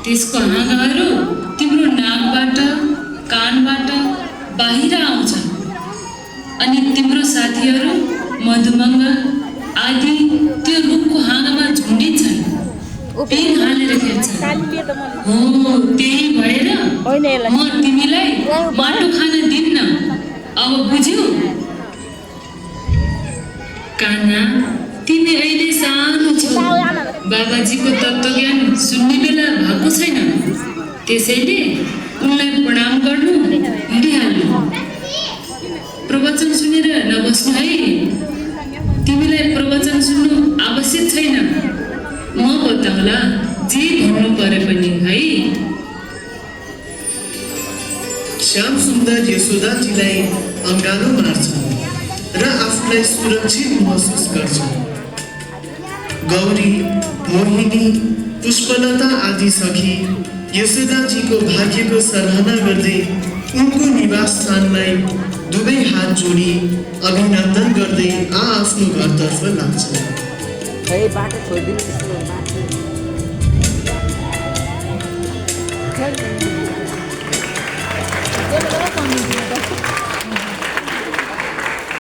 त्यसको हाँगाहरू तिम्रो नाकबाट कानबाट बाहिर आउँछन् अनि तिम्रो साथीहरू मधुमङ्ग आदि त्यो रुखको हाँगामा झुन्डिन्छन्, पिङ हालेर खेल्छन्। हो, त्यही भएर म तिमीलाई माटो खान दिन्न। अब बुझ्यौ? कान्हा, तिमी अहिले सानो छौ, बाबाजीको तत्त्वज्ञान सुन्ने बेला भएको छैन, त्यसैले उनलाई प्रणाम गर्नु हिँडिहाल्नु। प्रवचन सुनेर नबस्नु है। तिमीलाई प्रवचन सुन्नु आवश्यक छैन, म बताउला जे भन्नु परे पनि है। श्याम सुन्दर यशोदाजीलाई अँगालो मार्छ र आफूलाई सुरक्षित महसुस गर्छ। गौरी, मोहिनी, पुष्पलता आदि सखी यशोदाजीको भाग्यको सराहना गर्दै उनको निवास स्थानलाई दुवै हात जोडी अभिनन्दन गर्दै आफ्नो घरतर्फ लाग्छ। बाटो छोडिदिनु